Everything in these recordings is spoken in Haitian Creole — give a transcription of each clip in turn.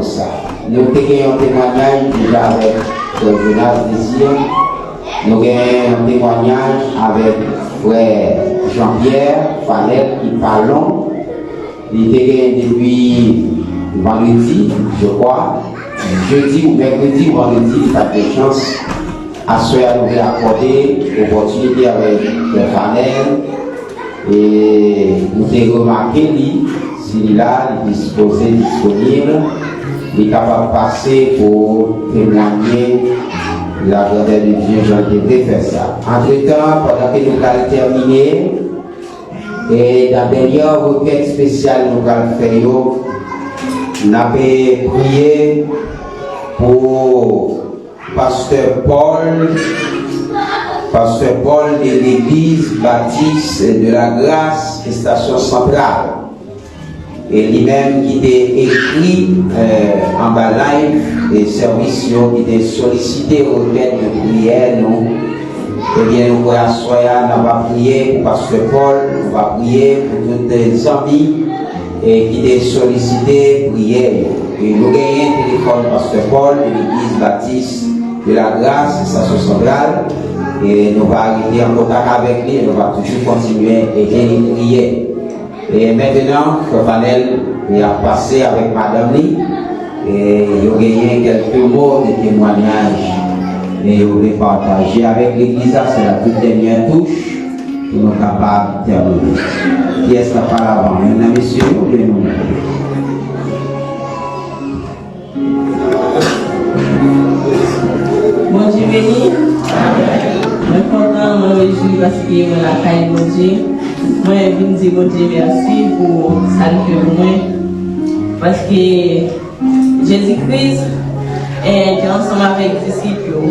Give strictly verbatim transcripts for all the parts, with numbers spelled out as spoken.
sa. Nou te gen yon temwanyaj deja avèk frè Jonas Désir. Nou gen yon temwanyaj avèk frè Jean-Pierre Fanel ki pa long. Li te gen depi vandredi, je crois. Jedi ou mèkredi ou vandredi, li pa t gen chans. Aswè a, nou vle akòde opòtinite avèk frè Fanel. E nou te remake li, si li la, li dispoze, disponib, li kapab pase pou temwanye lagrandè de Dye jan l te vle fè sa. Antretan, pandan ke nou pral tèmine, e nan dènye rekèt espesyal nou pral fè yo, n ap priye pou Pastè Paul, Pastè Paul de Legliz Batis de la Gras, Estasyon Santral. E li menm ki te ekri, eh, anba live e sèvis yo, ki te solisite rekèt de priyè nou. Ebyen, nou kwè aswè a, n ap priye pou Pastè Paul, n ap priye pou tout, eh, zanmi e ki te solisite priyè yo. E nou genyen telefòn Pastè Paul de Legliz Batis de la Gras, Estasyon Santral. E nou va rete an kontak avèk li, e nou va toujou kontinye ede li priye. E mentenan, frè Fanel, li ap pase avèk madanm li. E yo genyen kèlke mo de temwanyaj. E yo vle pataje avèk legliz la, se la tout dènyè touch. Pou nou kapab tèmine. Kiyès k ap pale avan? Youn nan mesye yo oubyen nou menm? Bondye beni. Mwen kontan, mwen rejwi paske mwen lakay Bondye. Mwen vin di Bondye mèsi pou sa l fè pou mwen. Paske Jezi Kris, eh, te ansanm avèk disip yo,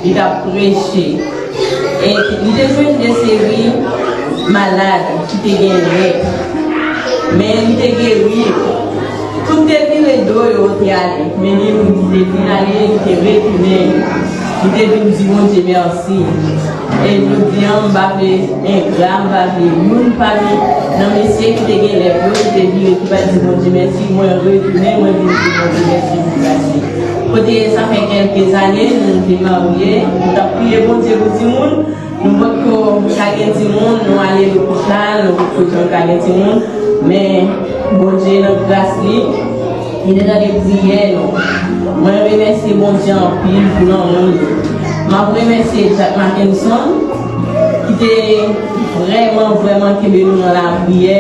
li t ap preche. E li te jwenn de seri malad ki te gen lèp. Men li te geri yo. Tout te vire do yo, te ale. Men li menm, li te vin ale, li te retounen. Li te vin di Bondye mèsi. E jodi a, m pa vle engra, m pa vle youn pami nan mesye ki te gen lèp yo, ki te vire, ki pa t di Bondye mèsi, mwen retounen, mwen vin di Bondye mèsi pou gras li. Kote sa fè kèlke zane, nou te marye, nou t ap priye Bondye pou timoun, nou potko ka gen timoun, nou ale lopital, nou potko janm ka gen timoun, men Bondye nan gras li, li te tande priyè nou. Mwen remèsye Bondye anpil pou lanmou li. M ap remèsye Jack Mackenson, ki te vrèman, vrèman kenbe nou nan lapriyè,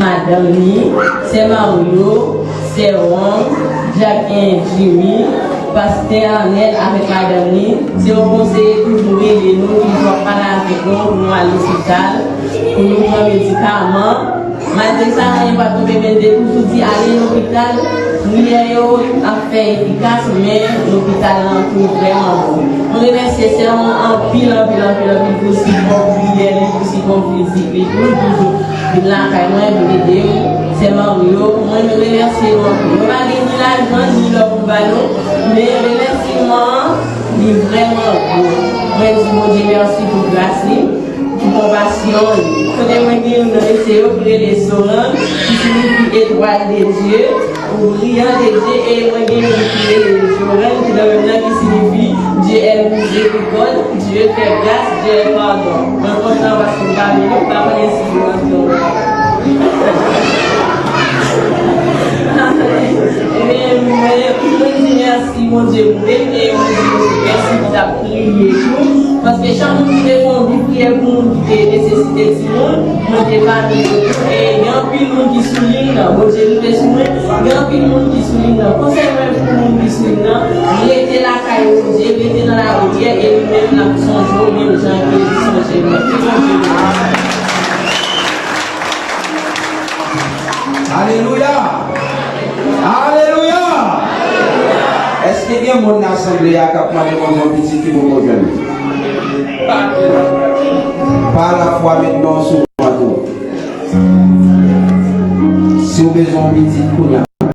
madanm li, sè Mario, sè Wong, Jack and Jimmy, pastè Arnel avèk madanm li. Se yon konseye toujou rele nou, toujou ap pale avèk nou pou nou al lopital, pou nou pran medikaman. Malgre sa, anyen pa tonbe, men li te toujou di, "Ale lopital, priyè yo ap fè efikas, men lopital lan tou vrèman bon." Mwen remèsye sè Wong anpil, anpil, anpil, anpil pou sipò priyè li, pou sipò fizik li, pou li toujou vin lakay mwen, vin ede m. Sè Mario, mwen remèsye nou anpil. Mwen pa gen ni lajan, ni lò pou ba nou, men remèsiman an, li vrèman gwo. Mwen di Bondye mèsi pou gras li, pou konpasyon li. Kote mwen gen youn nan mesye yo ki rele Zoran, ki siyifi Étoile de Dieu, ou Brillant de Dieu, e mwen gen youn ki rele Joran, ki nan menm nan, ki siyifi Dieu est miséricorde, Dieu fait grâce, Dieu est pardon. Mwen kontan paske m pa vin, m pa konnen si yo antre. Mwen, mwen, mwen di mèsi Bondye pou li, e mwen di Bondye mèsi pou sa. Priye tou, paske chak moun ki te fè yon priyè pou moun ki te nesesite timoun, mwen te pami yo tou, e gen anpil moun ki sou liy nan, Bondye rive sou mwen, gen anpil moun ki sou liy nan. Konsèy mwen pou moun ki sou liy nan, rete lakay Bondye, rete nan lapriyè, e li menm l ap sonje w menm jan ke li sonje mwen. Ke Bondye beni nou. Alelouya! Alelouya! Èske gen moun nan asanble a k ap mande Bondye yon pitit ki poko jwenn? Pa lafwa, met men w sou vant ou. Si w bezwen yon pitit kounye a,